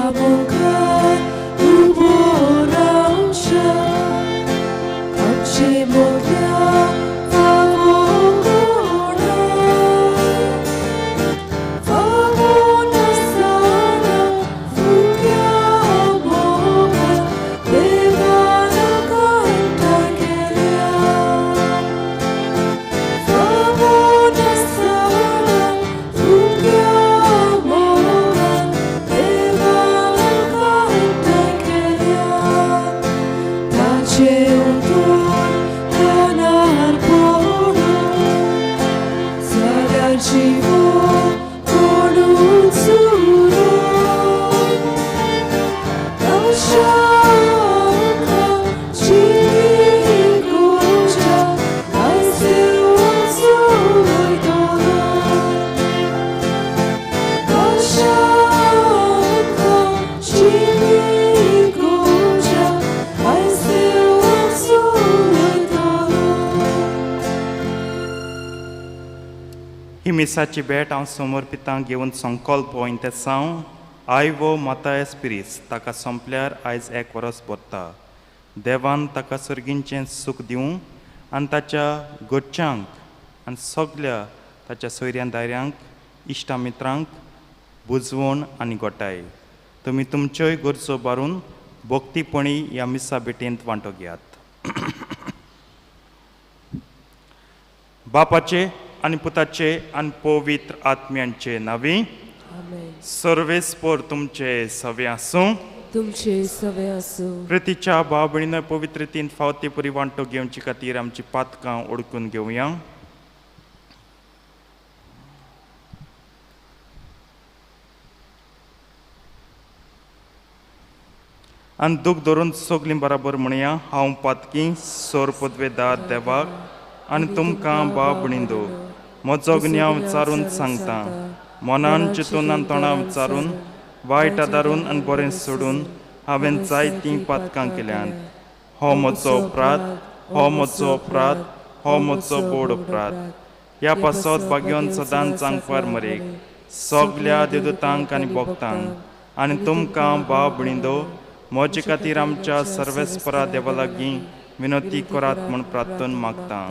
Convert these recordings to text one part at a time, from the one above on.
मुखार उबो रावच्या आमचे मोगल्या फावो कोणा फावो नासतना फुक्या मोगान देवान कांता केल्या फावो नासतना फुक्या मोगान देवान कांता केल्या ताचे उतर कानार पडूं जाल्यार जिवो कोणूच उरो आशा जिवी गोच्या आयज देवाचो वयतलो आशा जिवी गोच्या आयज देवाचो वयतलो. ही मिसाची भेट हांव समर्पितां घेवन संकल्प हो इंतेसांव आयवो मातायस पिरीस ताका सोंपल्यार आयज एक वरस भरता. देवान ताका सर्गींचें सूख दिवं आनी ताच्या घरच्यांक आनी सगल्या ताच्या सोयऱ्यां दायऱ्यांक इश्टा मित्रांक बुजवण आनी गोटाय. तुमी तुमच्योय गरजो बारून भक्तीपणी ह्या मिसा भेटेंत वांटो घेयात. बापाचे आनी पुताचे आनी पवित्र आत्म्यांचे नांवी. आमेन. सर्वेस्पर तुमचे सवे आसूं. तुमचे सवे आसूं. प्रितीच्या भाव भयणीनो पवित्रतेन फावते परी वांटो घेवचे खातीर आमची पातकां ओडकून घेवया. आनी दूख धरून सगलीं बराबर म्हणया, हांव पातकी सोर पदवेदार देवाक आनी तुमकां भाव भयणींनो म्हजो गुन्यांव विचारून सांगता. मनान चिंतून आनी तोंडां विचारून वायट आदारून आनी बरें सोडून हांवें जायतीं पातकां केल्यांत. हो म्हजो अपराध, हो म्हजो अपराध, हो म्हजो बोड अपराध. ह्या पासत भाग्योन सदांच आंकवार मरेक सगल्या देवदूतांक आनी भक्तांक आनी तुमकां भाव भयणींनो म्हजे खातीर आमच्या सर्वेस्परा देवा लागीं विनोती करात म्हूण प्रार्थन मागता.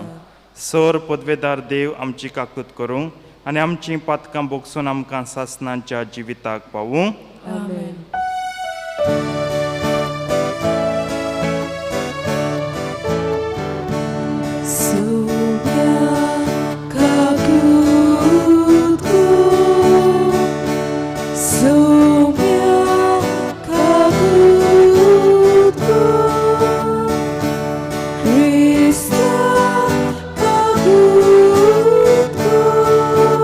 सर पदवेदार देव आमची काकूत करूं आनी आमचीं पातकां भोगसून आमकां सासणाच्या जिविताक पावूं. आमेन. सुम्या काकूत कर, सुम्या काकूत कर, क्रिस्ता काकूत कर,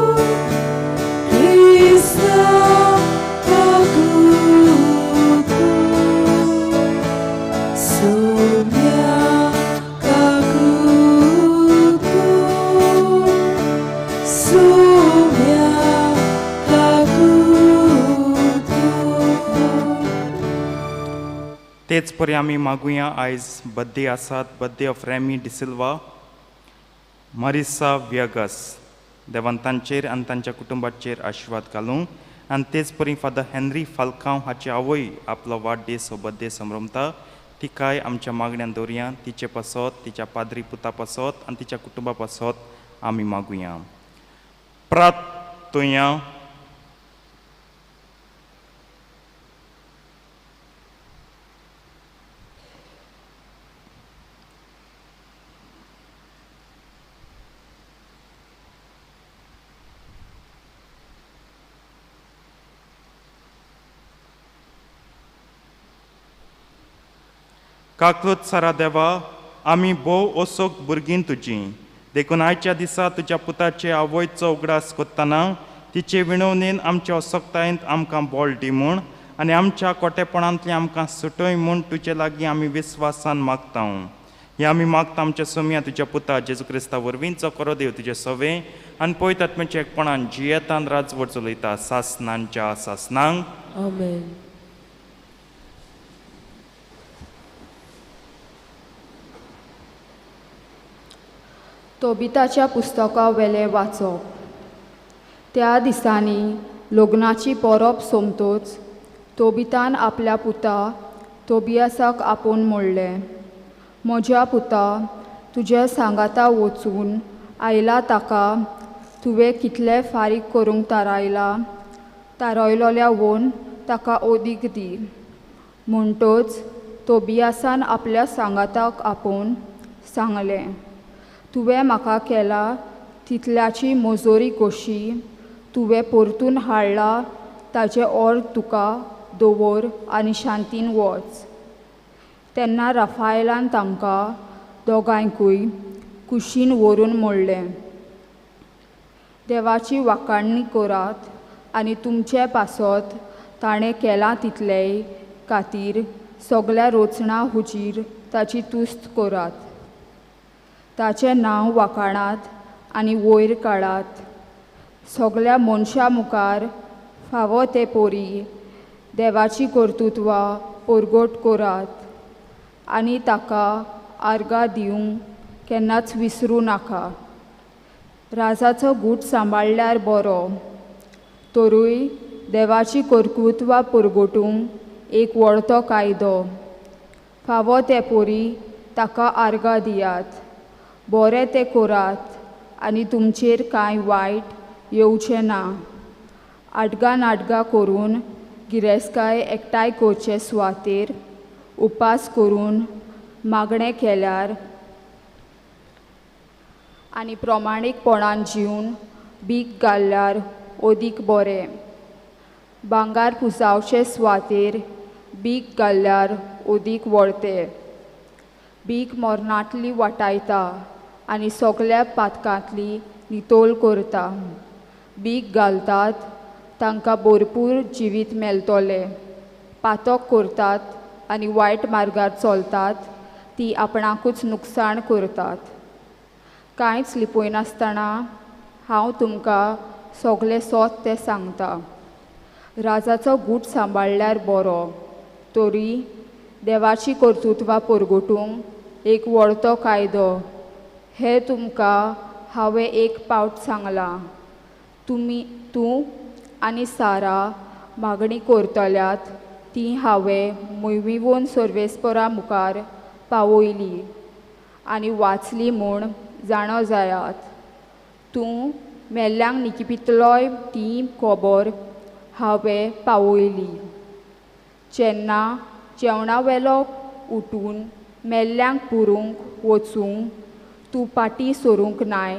क्रिस्ता काकूत कर, सुम्या काकूत कर, सुम्या काकूत कर. तेच परी आमी मागुया आयज बड्डे आसात, बड्डे ऑफ रॅमी डिसिल्वा, मारिसा व्यागस. देवान तांचेर आनी तांच्या कुटुंबाचेर आशिर्वाद घालूं. आनी तेच परी फादर हेनरी फाल्कांव हाची आवय आपलो वाडदीस हो बड्डे संभ्रमता, तिकाय आमच्या मागण्यान दवरया. तिचे पासत, तिच्या पाद्री पुता पासत आनी तिच्या कुटुंबा पासत आमी मागुया. प्रार्थुया. काकलूत सारा देवा, आमी भोव असोक भुरगीं तुजी, देखून आयच्या दिसा तुज्या पुताचे आवयचो उगडास करतना तिचे विणवणेन आमच्या असक्तायेंत आमकां बळ दी म्हूण आनी आमच्या कोटेपणांतली आमकां सुटय म्हूण तुजे लागीं आमी विस्वासान मागता. हे आमी मागता आमच्या सोम्या तुज्या पुता जेजू क्रिस्ता वरवीं, जो करो देव तुजे सवे आनी पवित्र आत्म्याच्या एकपणान जियेतान राजवट चलयता सासनांच्या सासनांक. आमेन. तोबिताच्या पुस्तका वेलें वाचप. त्या दिसांनी लग्नाची परब सोमतोच तोबितान आपल्या पुता तोबियासाक आपोवन म्हणलें, म्हज्या पुता, तुज्या सांगाता वचून आयला ताका तुवें कितलें फारीक करूंक थारायला थारायलोल्या वोन ताका ओदीक दी. म्हणटच तोबियासान आपल्या सांगाताक आपोवन सांगलें, तुवें म्हाका केला तितल्याची मजोरी कशी तुवें परतून हाडला ताचें ऑर्द तुका दवर आनी शांतीन वच. तेन्ना राफायलान तांकां दोगांयकूय कुशीन व्हरून म्हणलें, देवाची वाखाणणी करात आनी तुमचे पासत ताणें केलां तितलेय खातीर सगल्या रोचणां हुजीर ताची तुस्त करात. ताचें नांव वाखाणात आनी वयर काडात. सगल्या मनशां मुखार फावो ते पोरी देवाची कर्तुत्वां परगट करात आनी ताका आर्गां दिवंक केन्नाच विसरूं नाका. राजाचो गूट सांबाळ्ळ्यार बरो, तरूय देवाची कर्तुत्वां परगटूंक एक वळतो कायदो. फावो ते पोरी ताका आर्गां दियात, बरें तें करात आनी तुमचेर कांय वायट येवचें ना. आटगां नाटगां करून गिरेस्तकाय एकठांय करचे सुवातेर उपास करून मागणें केल्यार आनी प्रमाणीकपणान जीवन भीक घाल्यार ओदीक बरें. भांगार पुजावचे सुवातेर भीक घाल्यार ओदीक वळते. भीक मरणांतली वाटायता आनी सगल्या पातकांतली नितोल करता. भीक घालतात तांकां भरपूर जिवीत मेळटलें. पातक करतात आनी वायट मार्गार चलतात ती आपणाकूच नुकसाण करतात. कांयच लिपयनासतना हांव तुमकां सगलें सोत तें सांगता. राजाचो गूट सांबाळ्ळ्यार बरो, तरी देवाची कर्तुत्वां परगटूंक एक वळतो कायदो हें तुमकां हांवें एक पावट सांगलां. तुमी तूं आनी सारा मागणी करतल्यात ती हांवें मुयविवून सर्वेस्परा मुखार पावयली आनी वाचली म्हूण जाणो जायात. तूं मेल्ल्यांक निकिपितलोय ती खबर हांवें पावयली. जेन्ना जेवणा वेलो उठून मेल्ल्यांक पुरूंक वचूंक तूं पाटी सरूंक नाय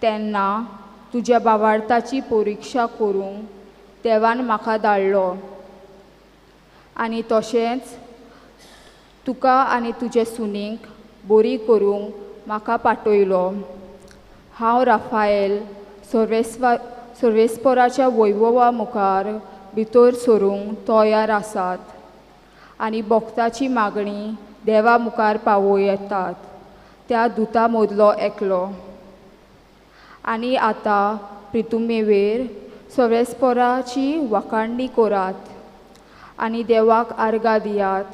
तेन्ना तुज्या बावार्थाची परिक्षा करूंक देवान म्हाका धाडलो आनी तशेंच तुका आनी तुजे सुनेक बरी करूंक म्हाका पाठयलो. हांव राफायल सर्वेस्पराच्या वैभवा मुखार भितर सरूंक तयार आसात आनी भक्ताची मागणी देवा मुखार पावयतात त्या दुता मदलो एकलो. आनी आतां प्रितुमेवेर सर्वेस्पराची वाखाणणी करात आनी देवाक आर्गां दियात.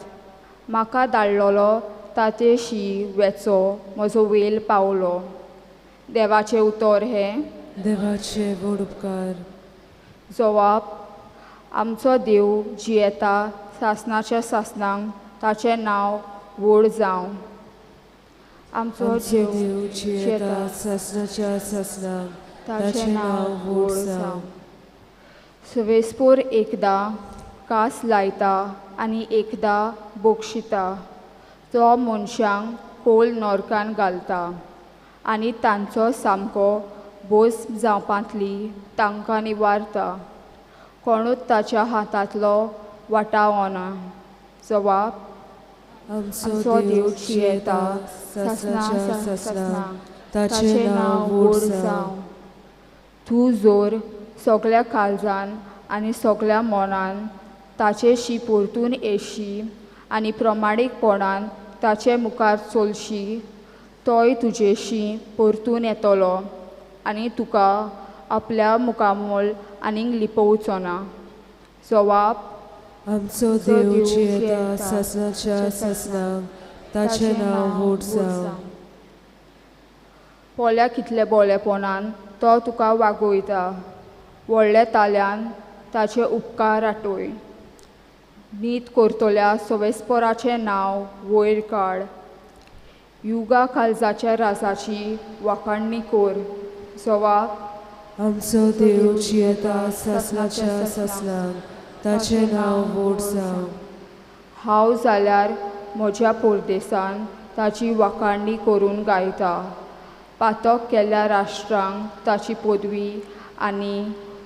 म्हाका धाडलेलो ताचेशी वेचो म्हजो वेल पावलो. देवाचें उतर हें. देवाचे व्हड उपकार. जवाब, आमचो देव जियेता सासणाच्या सासणांक ताचें नांव व्हड जावं. आमचो देव जियेता सासणाच्या सासणांक ताचें नांव व्हड जावं. सर्वेस्पोर एकदां कास लायता आनी एकदां बक्षिता. तो मनशांक खोल नरकान घालता आनी तांचो सामको भोस जावपांतली तांकां निवारता. कोणूच ताच्या हातांतलो वाटावना. जवाब, आमचो देव जियेता सासणाच्या सासणांक ताचें नांव व्हड जावं. तूं जोर सगल्या काळजान आनी सगल्या मनान ताचेशी परतून येशी आनी प्रमाणीकपणान ताचे मुखार चलशी, तोय तुजेशी परतून येतलो आनी तुका आपल्या मुखामोल आनीक लिपोवचो ना. जवाब, आमचो देव जियेता सासणाच्या सासणांक ताचें नांव व्हड जावं. पोल्या कितले बोलेपणान तो तुका वागोयता, व्हडल्या ताल्यान ताचे उपकार आठय. नीत करतल्या सोवेस्पोराचें नांव वयर काड. युगा काळजाच्या राजाची वाखाणणी कोर. जवाब. आमचो देव जियेता सासणाच्या सासणाक, ताचें नांव व्हड जावं. हांव जाल्यार म्हज्या परदेसान ताची वाखाणणी करून गायता. पातक केल्ल्या राष्ट्रांक ताची पदवी आनी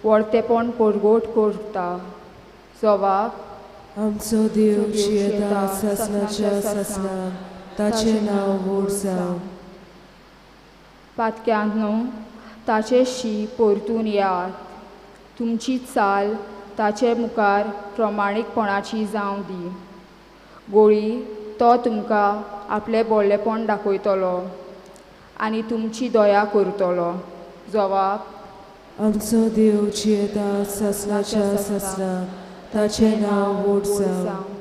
व्हडतेपण परगट करता. जवाब. आमचो देव जियेता सासणाच्या सासणाक, ताचें नांव व्हड जावं. पातक्यानो ताचे शी परतून येयात. तुमची चाल ताचे मुखार प्रमाणीकपणाची जावं दी. गोळी तो तुमकां आपलें बोल्लेपण दाखयतलो आनी तुमची दया करतलो. जवाब. आमचो देव जियेता सासणाच्या सासणाक, ताचें नांव व्हड जावं.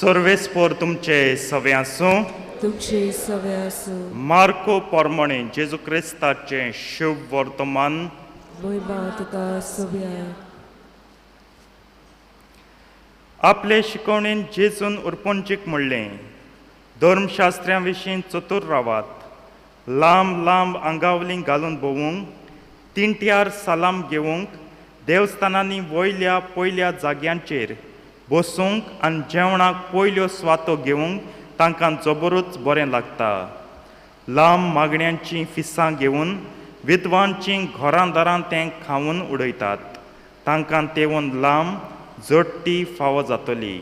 सर्वेस्पोर तुमचे सवे आसूं. तुमचे सवे आसूं. मार्को पोरमणे जेजू क्रिस्ताचें शुभ वर्तमान. मोहिमा तुका सोबया. आपले शिकवणेन जेजून उरपंजीक म्हणलें, धर्मशास्त्र्यां विशीं चतूर रावात. लांब लांब आंगावली घालून भोंवूंक, तिंट्यार सलाम घेवंक, देवस्थानांनी वयल्या पयल्या जाग्यांचेर बसूंक आनी जेवणाक पयल्यो सुवातो घेवंक तांकां जबरूच बरें लागता. लांब मागण्यांचीं फिसां घेवन विद्वांचीं घरां दारां तें खावन उडयतात. तांकां तेवून लांब जोडटी फावो जातली.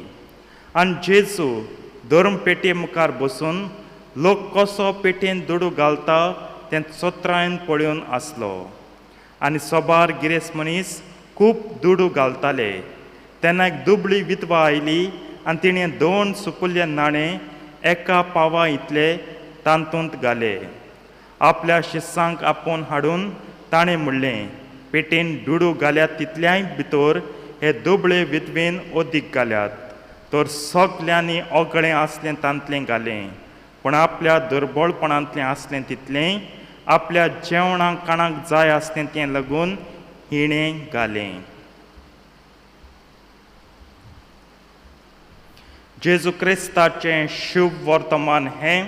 आनी जेजू धर्म पेटे मुखार बसून लोक कसो पेटेन दुडू घालता तें चत्रायन पळोवन आसलो. आनी सोबार गिरेस्त मनीस खूब दुडू घालताले. तेन्ना एक दुबळी विधवा आयली आनी तिणें 2 सुपुल्ले नाणे एका पावा इतले तातूंत घाले. आपल्या शिस्सांक आपोवन हाडून ताणें म्हणलें, पेटेन दुडू घाल्यात तितल्याय भितर हे दुबळे विधवेन अदीक घाल्यात, तर सगल्यांनी ओगळें आसलें तांतलें घालें, पूण आपल्या दुर्बळपणांतलें आसलें तितलें आपल्या जेवणाक काणाक जाय आसलें तें लागून हिणें घालें. जेजू क्रिस्ताचें शुभ वर्तमान हें.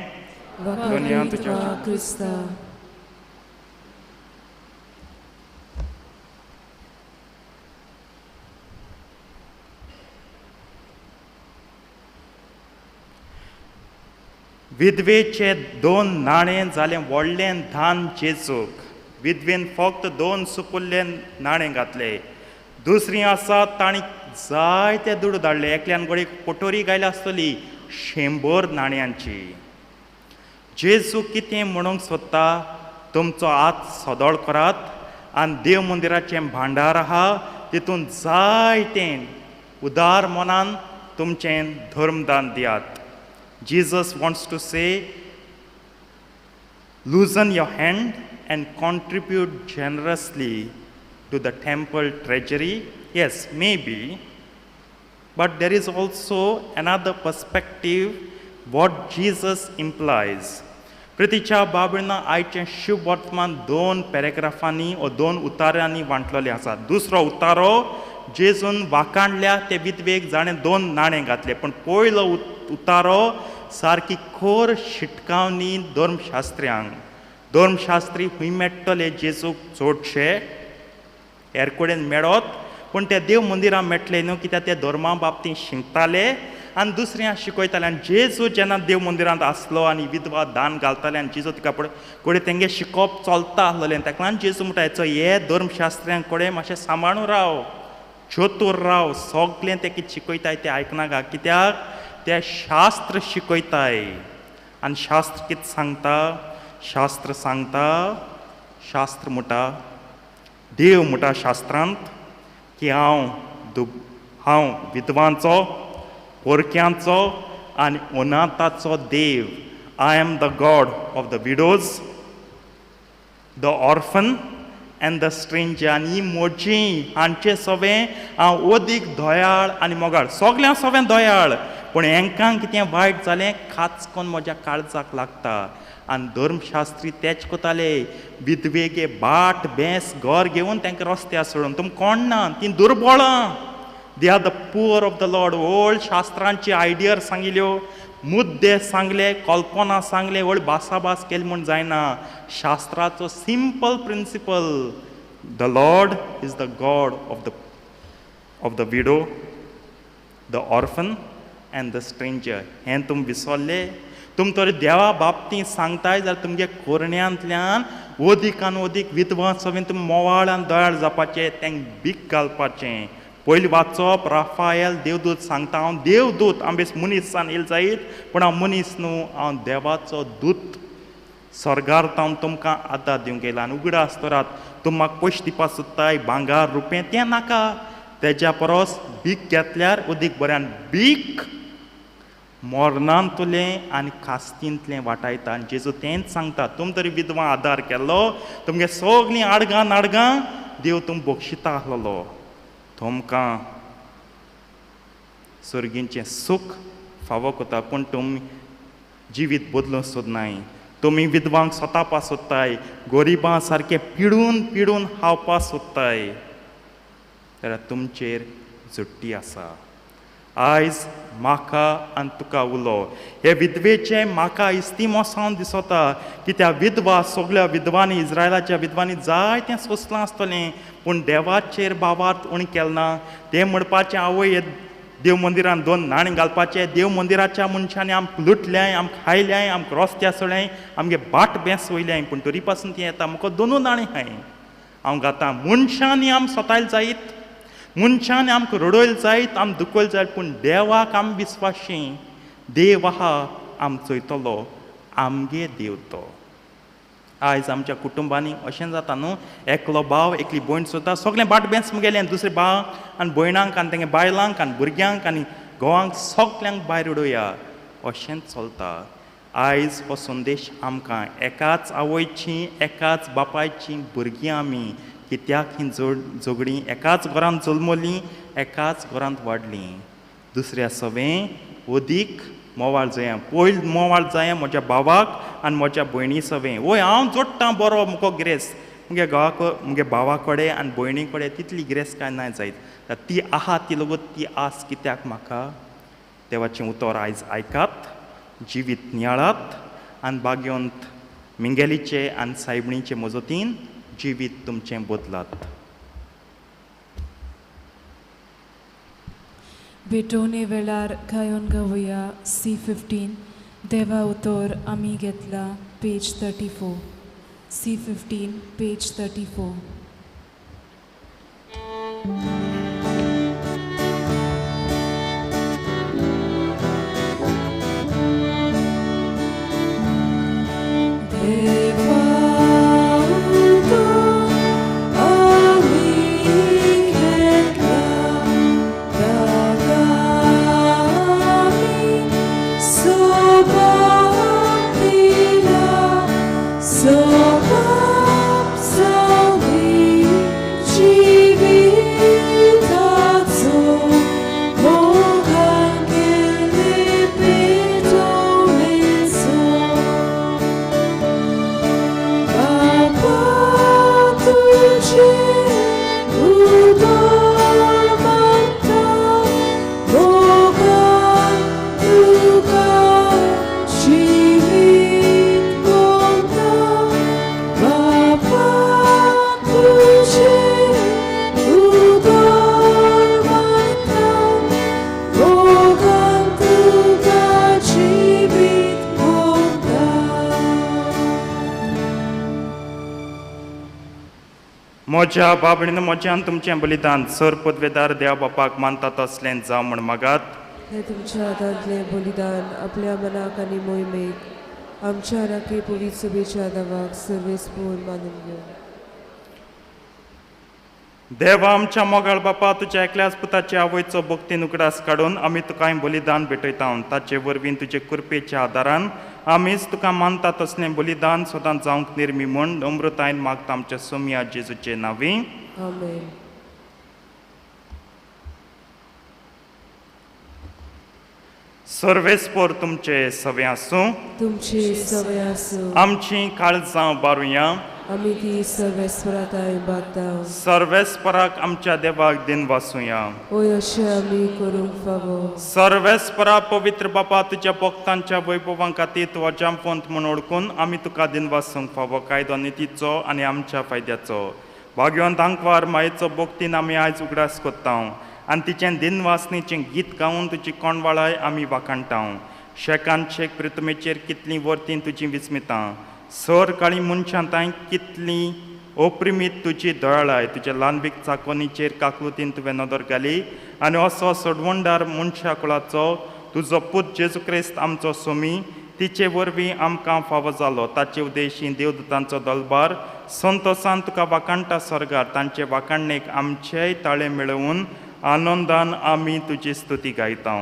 वाखाणणी तुका क्रिस्ता. विधवेचे 2 नाणे जालें व्हडलें धान जेजूक. विधवेन फक्त 2 सुपुल्ले नाणे घातले. दुसरी आसा तांणी जायते दुडू धाडले. एकल्यान गोडे कोटोरी गायल्या आसतली 100 नाण्यांची. जेजू कितें म्हणूंक सोदता, तुमचो हात सदळ करात आनी देव मंदिराचें भांडार आहा तितून जायतें उदार मनान तुमचें धर्मदान दियात. Jesus wants to say, loosen your hand and contribute generously to the temple treasury. Yes, maybe, but there is also another perspective what Jesus implies. प्रितीच्या बाबींना आयचें शुभ वर्तमान 2 पॅरेग्राफांनी ओ 2 उतार्यांनी वांटलेलें आसा. दुसरो उतारो जेजून वाखाणल्या ते विधवेक जाणें 2 नाणे घातले, पूण पयलो उतारो सारकी खोर शिटकावणी धर्मशास्त्र्यांक. धर्मशास्त्री खंय मेळटले जेजूक चडशे हेर कडेन मेळत, पूण ते देव मंदिरां मेळटले न्हू, कित्याक ते धर्मा बाबतींत शिकताले आनी दुसऱ्यांक शिकयताले. आनी जेजू जेन्ना देव मंदिरांत आसलो आनी विधवा दान घालताले आनी जेजू तिका पळय कडेन तेंगे शिकोवप चलता आसलेलें. ताका लागून जेजू म्हणटा हेचो हे धर्मशास्त्र्यां कडेन मातशें सांबाळून राव, चतूर राव, सगळें ते कितें शिकयताय तें आयकनाका, कित्याक ते शास्त्र शिकयताय. आनी शास्त्र कितें सांगता? शास्त्र सांगता, शास्त्र म्हणटा, देव म्हणटा शास्त्रांत की हांव विधवांचो, पोरक्यांचो आनी अनाथाचो देव. I am the God of the widows, the orphan and the stranger. आनी ही म्हजी हांचे सवें हांव अदीक दयाळ आनी मोगाळ. सगळ्यां सवें दयाळ, पूण हेंकां कितें वायट जालें खाच कोन्न म्हज्या काळजाक लागता. आनी धर्मशास्त्री तेच कोताले, विधवेगे बाट बेंस घर घेवन तांकां रस्त्यार सोडून, तुमकां कोण ना, ती दुर्बळां. They are the poor of the Lord. व्हड शास्त्रांची आयडियर सांगिल्यो, मुद्दे सांगले, कल्पना सांगले, व्हड भासाभास केली म्हूण जायना. शास्त्राचो simple principle, the Lord is the God of the widow, the orphan and the stranger. हें तुमी विसरले? तुमी तर देवा बाबतींत सांगताय जाल्यार तुमगे कोरण्यांतल्यान अदीक आनी अदीक विधवा सगळें तुमी मोवाळ आनी दयाळ जावपाचें, तांकां भीक घालपाचें. पयलीं वाचप राफायल देवदूत सांगता, हांव देवदूत, हांव बेस मनीसान येयल जायत, पूण हांव मनीस न्हू, हांव देवाचो दूत. स्वर्गार हांव तुमकां आदार दिवंक येयला. आनी उगडास दवरात, तुमी म्हाका पयशे दिवपाक सोदताय भांगार रुपें, तें नाका, तेज्या परस भीक घेतल्यार अदीक बरें. आनी भीक मरणांतलें आनी खास्तींतलें वाटायता. आनी जेजू तेंच सांगता, तुमी तरी विधवा आदार केल्लो, तुमगे सगळीं आडगां नाडगां देव तुम बक्षिता आसलेलो, तुमकां सर्गींचें सूख फावो कोता, पूण तुमी जिवीत बदलूंक सोदनाय. तुमी विधवांक सोतापा सोदताय, गरिबां सारकें पिडून पिडून खावपा सोदताय, जाल्यार तुमचेर झुट्टी आसा. आयज म्हाका आनी तुका उलो हे विधवेचें म्हाका इस्तिमोसांव दिसता, कित्याक विधवा सगळ्या विधवांनी, इस्रायलाच्या विधवांनी जायतें सोंसलां आसतलें, पूण देवाचेर भावार्थ उणें केलें ना. तें म्हणपाचें आवय देव मंदिरान दोन नाणीं घालपाचें, देव मंदिराच्या मनशांनी आमकां लुटल्याय, आमकां खायल्याय, आमकां रस्त्यार सोडल्याय, आमगे बाट बेंस वयल्याय, पूण तरी पासून ती येता म्हाका दोनूय नाणीं हाय हांव घातां. मनशांनी आम सोतायल जायत, मनशान आमकां रडयल जायत, आम दुखयल जायत, पूण देवाक आम विस्वाशी. देव आहा, आम चोयतलो, आमगे देव तो. आयज आमच्या कुटुंबांनी अशें जाता न्हू, एकलो भाव एकली भयण सोदता, सगळें बाट बेंस मुगेलें, दुसरे भाव आनी भयणांक आनी तेंगे बायलांक आनी भुरग्यांक आनी घोवांक सगल्यांक भायर उडोवया, अशेंच चलता. आयज हो संदेश आमकां, एकाच आवयची एकाच बापायची भुरगीं आमी, कित्याक ही झगडीं एकाच घरांत जल्मलीं, एकाच घरांत वाडलीं. दुसऱ्या सवें अदीक मोवाळ जाया, पयल मोवाळ जाया म्हज्या भावाक आनी म्हज्या भयणी सवें. वय हांव जोडटां बरो मुको गिरेस्त, मुगे घोवाक मुगे भावा कडेन आनी भयणी कडेन तितली गिरेस्त काय ना जायत, ती आहा ती लगूत ती आस कित्याक म्हाका. देवाचें उतर आयज आयकात, जिवीत नियाळात आनी भाग्यवंत मिंगेलीचे आनी सायबणीचे मजतीन जिवीत तुमचें बदलात. भेटवणे वेळार गायोन गावया C15 देवा उतर आमी घेतला, पेज 34. C15 page 34. म्हज्या बाबणीन म्हज्यान तुमचें बलिदान सर पदवेदार देवा बापाक मानता तसलें जावं म्हूण मागात. हें तुमच्या हातांतलें बलिदान आपल्या मनाक आनी मोहिमेक आमच्या राखी पवित्र सभेच्या देवाक सर्वेस्पोर मानून घेवं. देवा आमच्या मोगाळ बापा, तुज्या एकल्याच पुताचे आवयचो भक्तीन उगडास काडून आमी तुका बलिदान भेटयता. ताचे वरवीं तुजे कृपेच्या आदारान आमीच तुका मानता तसलें बलिदान सदांच जावंक निर्मी म्हूण नम्रतायेन मागता आमच्या सोमया जेजूचे नांवी. आमेन. सर्वेस्पोर तुमचे सवे आसूं. तुमचे सवे आसूं. आमची काळजां बारुया. आमी ती सर्वेस्पराताय बागता. सर्वेस्पराक आमच्या देवाक दिन वासुया. ओय अशें आमी करूंक फावो. सर्वेस्परा पवित्र बापा, तुज्या भक्तांच्या वैभवां खातीर तूं अजामवंत म्हूण ओळखून आमी तुका दिन वासूंक फावो. कायदो नितीचो आनी आमच्या फायद्याचो भाग्यवंत आंकवार मायेचो भक्तीन आमी आयज उगडास करता आनी तिचें दिनवासनीचें गीत गावन तुजी कोणवाळाय आमी वाखाणटा. शेकान शेक प्रितमेचेर कितलीं वर्तीं तुजीं विस्मितां, सर काळी मनशां तांय कितली ओप्रिमीत तुजी दयाळाय. तुज्या ल्हानवीक चाकोनीचेर काकलुतीन तुवें नदर घाली आनी असो सोडवणदार मनशा कुळाचो तुजो पूत जेजू क्रिस्त आमचो सोमी तिचे वरवीं आमकां फावो जालो. ताचे उद्देशी देवदूतांचो दलबार संतोसान तुका वाखाणटा स्वर्गार. तांचे वाखाणणेक आमचेय ताळे मेळोवन आनंदान आमी तुजी स्तुती गायता.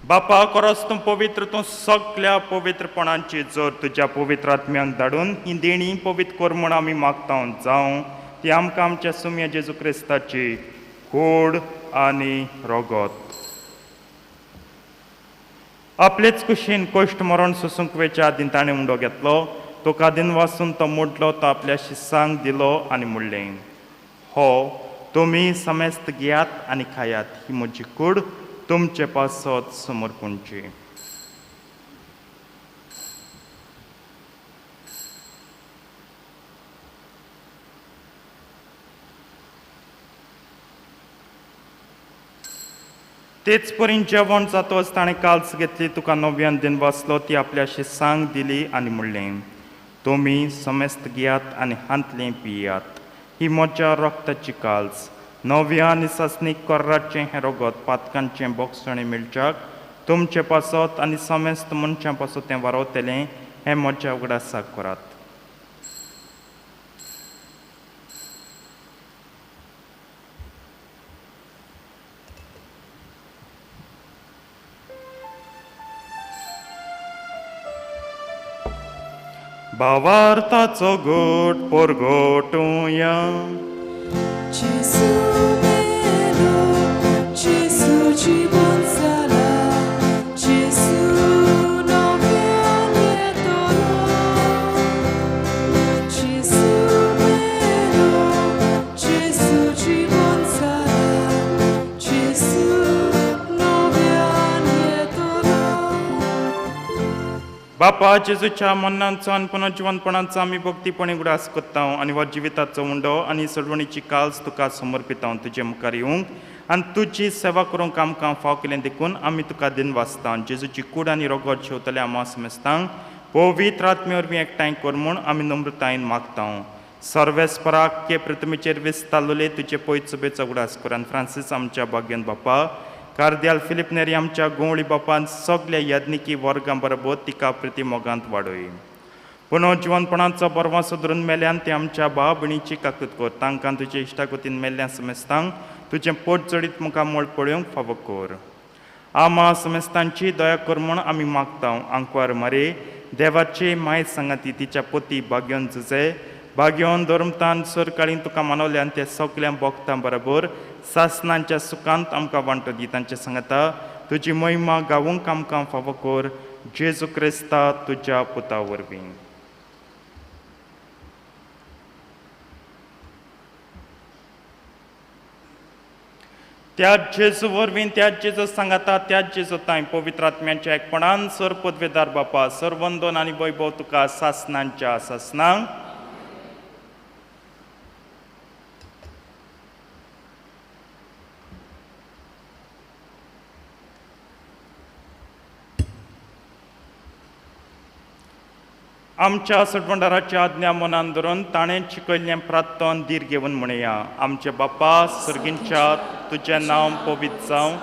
बापा, खरोच तूं पवित्र, तूं सगल्या पवित्रपणांची जोर तुज्या पवित्र आत्म्यांक धाडून ही देणी पवित्र कर म्हूण आमी मागता. जावं ती आमकां आमच्या सुम्या जेजू क्रिस्ताची कूड आनी रगत. आपलेच कुशीन कश्ट मरण सोसूंक वेच्या आदीं ताणें उंडो घेतलो, तुका दिनवासून तो मोडलो, तो आपल्या शिसांक दिलो आनी म्हणलें, हो तुमी समेस्त घेयात आनी खायात, ही म्हजी कूड तुमचे पासत समर्पणची. तेच परीन जेवण जातच ताणें काल्स घेतली, तुका नव्यान दिन वाचलो, ती आपल्या शिसांक दिली आनी म्हणलें, तुमी समेस्त घेयात आनी हांतलें पियात, ही म्हज्या रक्ताची काल्स, नव्या आनी सासणीक कोर्राचें हें रगत पातकांचें बोगसणें मेळच्याक तुमचे पासत आनी समेस्त मनशां पासत तें वारवतलें, हें म्हज्या उगडासाक करात. भावार्थाचो गोट परगोटुया. Gesù meno, Gesù ci buonzala, Gesù non viene torno. Gesù meno, Gesù ci buonzala, Gesù non viene torno. बापा, जेजूच्या मरणाचो आनी पुनर्जिवनपणाचो आमी भक्तीपणी उगडास करता आनी हो जिविताचो उंडो आनी सोडवणीची काल्स तुका समर्पिता. तुजे मुखार येवंक आनी तुजी सेवा करूंक आमकां फाव केलें देखून आमी तुका दिन वाचता. जेजूची कूड आनी रगत शेवतले आमा समेस्तांक पवित्र आत्मे वरवीं एकठांय कर म्हूण आमी नम्रतायेन मागता. सर्वेस्पराक के प्रतिमेचेर विस्तारलेले तुजे पयत सभेचो उगडास कर आनी फ्रांसीस आमच्या भाग्यन बापा, कार्दियाल फिलीप नेरी आमच्या गोंवळी बापान सगल्या याज्ञिकी वर्गां बरोबर तिका प्रिती मोगांत वाडय. पूण जिवनपणाचो बरवासो धरून मेल्यान ते आमच्या भाव भयणीची काकूत कर. तांकां तुजे इश्टागतीन मेल्ल्या समेस्तांक तुजें पोट चडीत मुखामळ पळोवंक फावो कर. आमा समेस्तांची दया कर म्हूण आमी मागता. आंकवार मरे देवाचे मायत सांगाती तिच्या पोती भाग्योन जुजे भाग्योन धर्मतान सरकाळीन तुका मानवल्यान ते सगळ्या भोगतां बरोबर सासनांच्या सुखांत आमकां वांटो दी. तांचे सांगता तुजी महिमा गावूंक आमकां फावो कर. जेजू क्रिस्ता तुज्या पुता वरवीं. त्या जेजू वरवीं, त्या जेजू सांगाता, त्या जेजू तांय पवित्र आत्म्याच्या एकपणान सर पदवेदार बापा सर्वंदन आनी वैभव तुका सासनांच्या सासनांक. आमच्या सटवंडाराच्या आज्ञा मनान धरून ताणें शिकयल्लें प्रार्थन धीर घेवन म्हणया. आमचे बापा सर्गींच्या, तुजें नांव पवित्र जावं,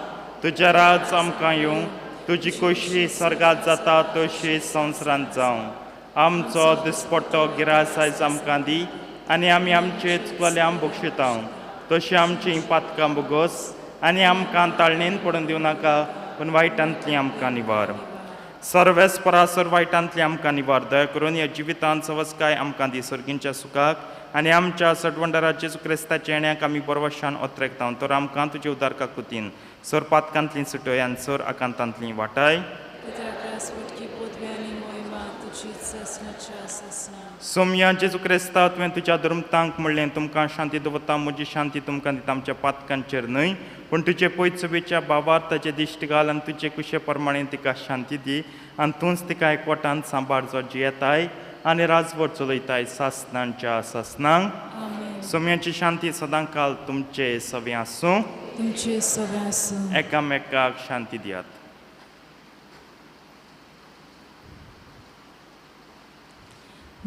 तुजें राज आमकां येवं, तुजी खोशी सर्गात जाता तशी संवसारांत जावं. आमचो दिसपट्टो गिरास आयज आमकां दी आनी आमी आमचे चुकल्यां बक्षिता तशी आमची पातकां बोगस आनी आमकां ताळणेन पडून दिवं नाका, पूण वायटांतली आमकां निवार. सर्वेस परासर वायटांतली आमकां निवार. दया करून ह्या जिवितांत सवसकाय आमकां दी. सर्गींच्या सुखाक आनी आमच्या सटवंडारा जेजू क्रिस्ताच्या येण्याक आमी बरवशान ओत्रेकता. तर आमकां तुजे उदार काकुतीन सर पातकांतली सुटय आनी सर आकांतांतली वाटाय. सोमया जेजू क्रिस्ता, तुवें तुज्या धर्मतांक म्हणलें, तुमकां शांती दवरता, म्हजी शांती तुमकां दिता. आमच्या पातकांचेर न्हय पूण तुजे पयसुबेच्या बाबार ताचे दिश्ट घाल आनी तुजे कुशे प्रमाणे तिका शांती दी आनी तूंच तिका एकवटान सांबाळ जो जियेताय आनी राजवट चलयताय सासनांच्या सासनांक. सोम्याची शांती सदां काल तुमचे सवे आसूं. तुमचे सवे आसूं. एकामेकाक शांती दियात.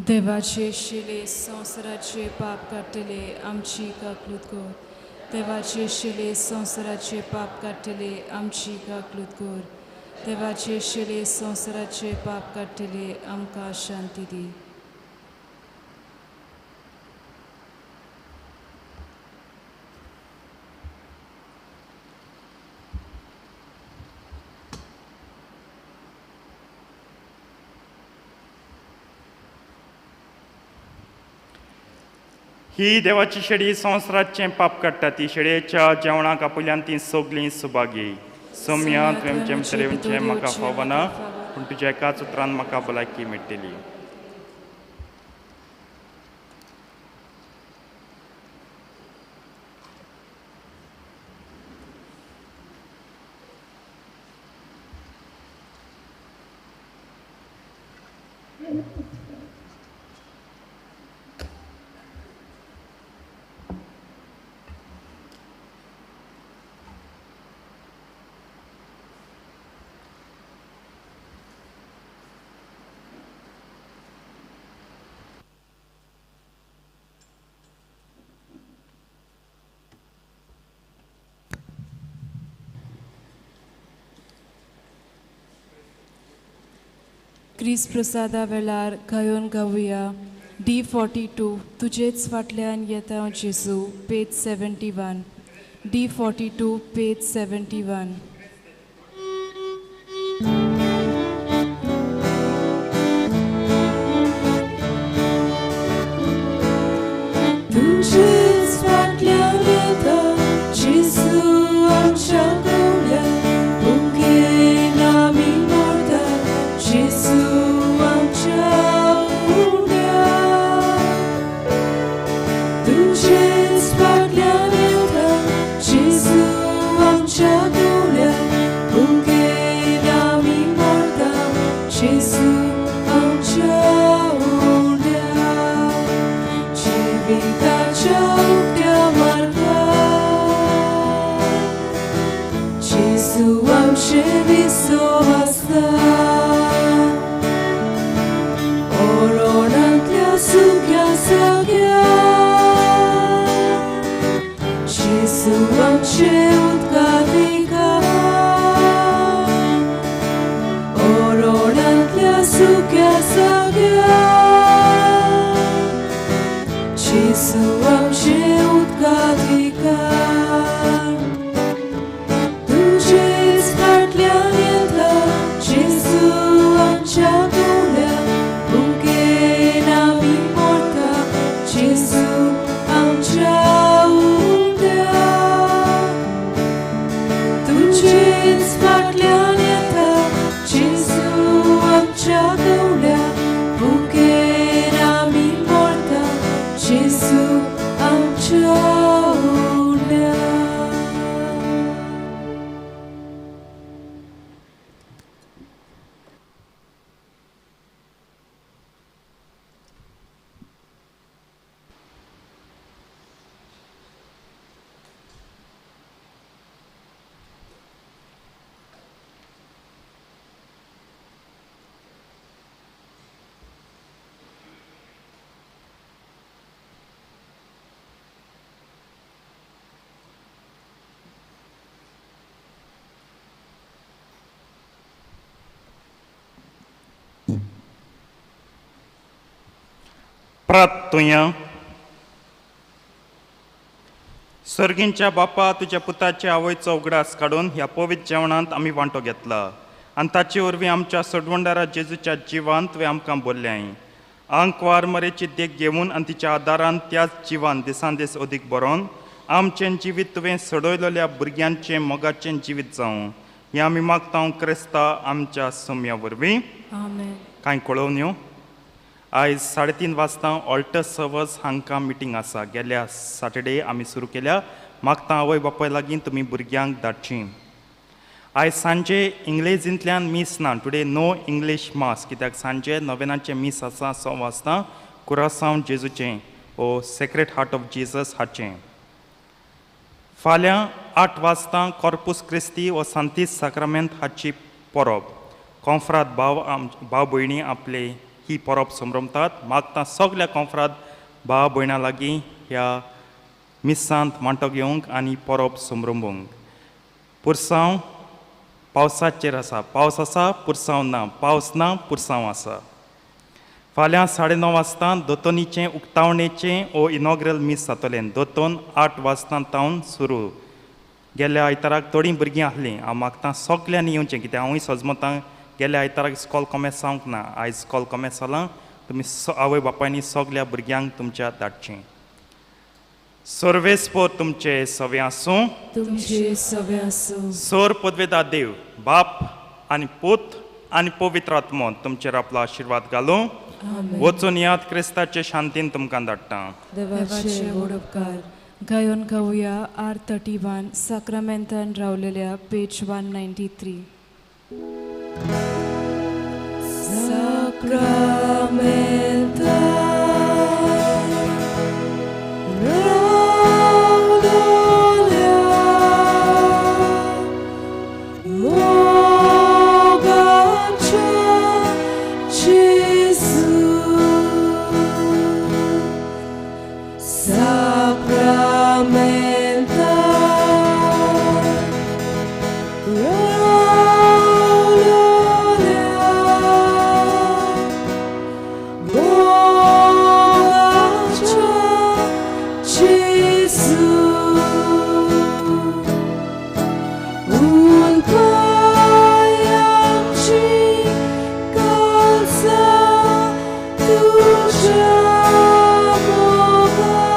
देवाचे शिले संवसाराचे पाप काडटले आमची काकलूत कर. देवाचे शिले संवसाराचे पाप काडटले आमची काकलूत कर. देवाचे शिले संवसाराचे पाप काडटले आमकां शांती दी. ही देवाची शेडी संवसाराचें पाप काडटा. ती शेडयेच्या जेवणाक आपल्यान ती सगळीं सुभागी. सोम्या तुवें जेमचें म्हाका फावना, पूण तुज्या एकाच उतरान म्हाका भलायकी मेळटली. क्रिस्त प्रसादा वेळार गायोन गावया. D42 तुजेच फाटल्यान येता जेजू, पेज 71. D42 page 71. तुजेच फाटल्यान येता जेजू आमच्या गवळ्या, भुकेन आमी मरता जेजू आमच्या उण्या. तुजेच फाटल्यान येता जेजू आमच्या गवळ्या, भुकेन आमी मरता जेजू आमच्या उण्या. जिविताच्या उक्त्या मार्गार जेजू आमचे विसव आसता. ओरोणांतल्या सुक्या जाग्यार जेजू आमचे उदका देगार. ओरोणांतल्या प्रार्थुया. सर्गींच्या बापा, तुज्या पुताच्या आवयचो उगडास काडून ह्या पवित्र जेवणांत आमी वांटो घेतला आनी ताचे वरवीं आमच्या सोडवणदारा जेजूच्या जिवान तुवें आमकां बोल्ल्याय. आंकवार मरेची देख घेवन आनी तिच्या आदारान त्याच जिवान दिसान दीस अदीक बरोवन आमचें जिवीत तुवें सोडयलेल्या भुरग्यांचें मोगाचें जिवीत जावं हें आमी मागता क्रिस्ता आमच्या सोम्या वरवीं. आमेन. कांय कळोवन्यो. आयज 3:30 वाजता ऑल्टर सर्वस हांकां मिटींग आसा. गेल्या सॅटर्डे आमी सुरू केल्या. मागता आवय बापाय लागीं तुमी भुरग्यांक धाडचीं. आयज सांजे इंग्लेजींतल्यान मीस ना. टुडे नो इंग्लीश मास, कित्याक सांजे नवेनाचें मीस आसा 6 वाजता कुरासांव जेजूचें ओ सेक्रेट हार्ट ऑफ जेजस हाचें. फाल्यां 8 वाजता कॉर्पूस क्रिस्ती वो सांतीस साक्रामेंत हाची परब. कोंफ्राद भाव भाव भयणी आपले ही परब संभ्रमतात. मागता सगल्या कोंफ्राद भाव भयणां लागीं ह्या मिसांत वांटो घेवंक आनी परब संभ्रमूंक. पुरसांव पावसाचेर आसा. पावस आसा, पुरसांव ना. पावस ना, पुरसांव आसा. फाल्यां 9:30 वाजता दोतोनीचें उक्तावणेचें ओ इनॉग्रल मीस जातलें. दोतोन 8 वाजता तावन सुरू. गेल्या आयताराक थोडीं भुरगीं आहलीं. हांव मागता सगल्यांनी येवचें, कित्याक हांवूय सजमतां गेल्या आयताराक इस्कॉल कोमेस जावंक ना. आयज इस्कॉल कोमेस जालां. तुमी आवय बापायनी सगल्या भुरग्यांक तुमच्या धाडचें. सर्वेस्पोर तुमचे सवे आसूं. तुमचे सवे आसूं. सोर पदवेदा देव बाप आनी पूत आनी पवित्र आत्मो तुमचेर आपलो आशिर्वाद घालूं. वचून याद क्रिस्ताचे शांतीन तुमकां धाडटा. देवाचे व्हड उपकार. गायोन गावया R31 साक्रामेंतान रावलेल्या पेज 193. Sacramenta रावलेल्या मोगाच्या जेजू Sacramenta रावलेल्या मोगाच्या जेजू उलपायांची काळजा तुज्या मोगान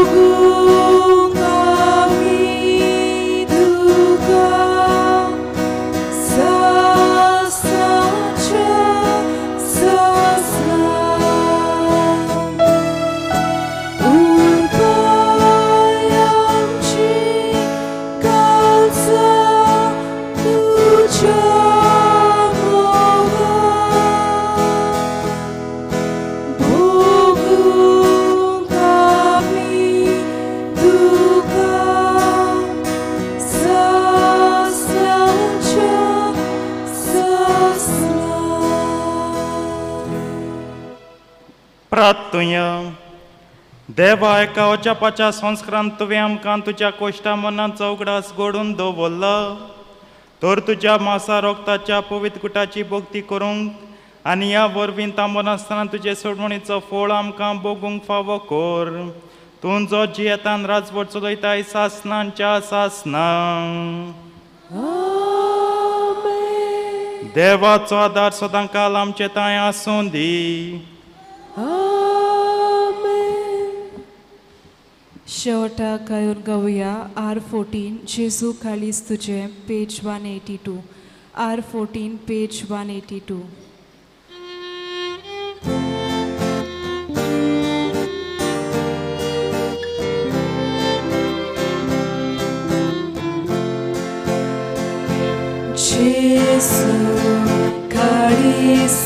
भोगूंक आमी तुका सासणाच्या सासणान उलपायांची काळजा तुज्या मोगान भोगूंक आमी तुका सासणाच्या सासणान. प्रार्थुया. देवा, एका अजापाच्या संस्कारान तुवें आमकां तुज्या कोश्टा मनाचो उगडास घडून दवरला, तर तुज्या मासा रोगताच्या पवित्र गुटाची भक्ती करूंक आनी ह्या वरवीं थांबनासतना तुजे सोडवणीचो फळ आमकां भोगूंक फावो कर. तूं जो जियेतान राजवट चलयताय सासणांच्या सासणां. आमेन. देवाचो आदार सदां काल आमचे तांय आसूं दी. आमेन. शेवटाक गायोन गावया R14 जेजू काळीज तुजें पेज 182. R14 page 182. Gesù, काळीज